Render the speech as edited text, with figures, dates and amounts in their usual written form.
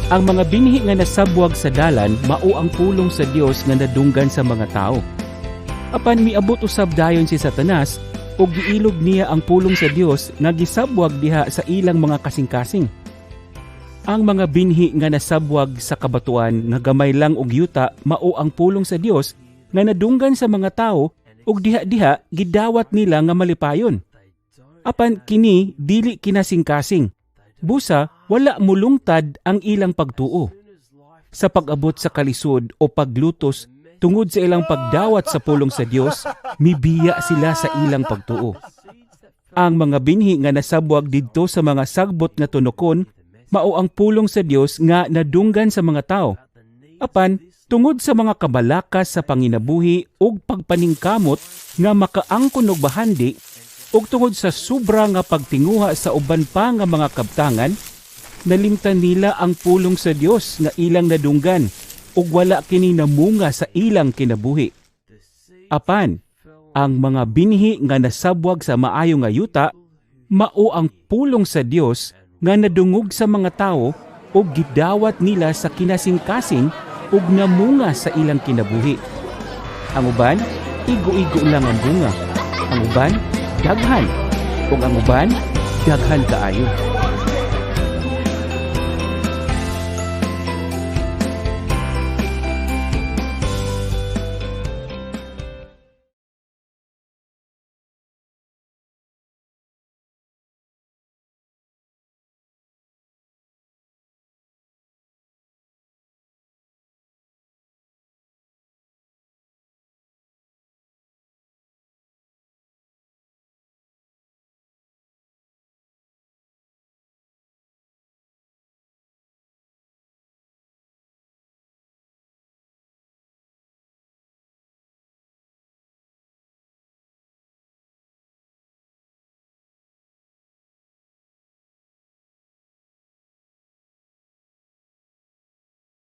Ang mga binhi nga nasabwag sa dalan mao ang pulong sa Dios nga nadunggan sa mga tao. Apan miabot usab dayon si Satanas ug giilog niya ang pulong sa Dios nga gisabwag diha sa ilang mga kasing-kasing. Ang mga binhi nga nasabwag sa kabatuan nga gamay lang og yuta mao ang pulong sa Dios nga nadunggan sa mga tao ug diha-diha gidawat nila nga malipayon. Apan kini dili kinasingkasing. Busa wala mulungtad ang ilang pagtuo. Sa pag-abot sa kalisod o paglutos tungod sa ilang pagdawat sa pulong sa Dios, mibiya sila sa ilang pagtuo. Ang mga binhi nga nasabwag didto sa mga sagbot nga tunokon mao ang pulong sa Dios nga nadunggan sa mga tao. Apan tungod sa mga kabalakas sa panginabuhi ug pagpaningkamot nga makaangkon og bahandi ug tungod sa sobra nga pagtinguha sa uban pa nga mga kabtangan, nalimtan nila ang pulong sa Dios nga ilang nadunggan ug wala kini namunga sa ilang kinabuhi. Apan ang mga binhi nga nasabwag sa maayo nga yuta mao ang pulong sa Dios nga nadungog sa mga tawo ug gidawat nila sa kinasingkasing ug namunga sa ilang kinabuhi. Ang uban, igo-igo lang ang bunga. Ang uban, daghan. Ug ang uban, daghan kaayo.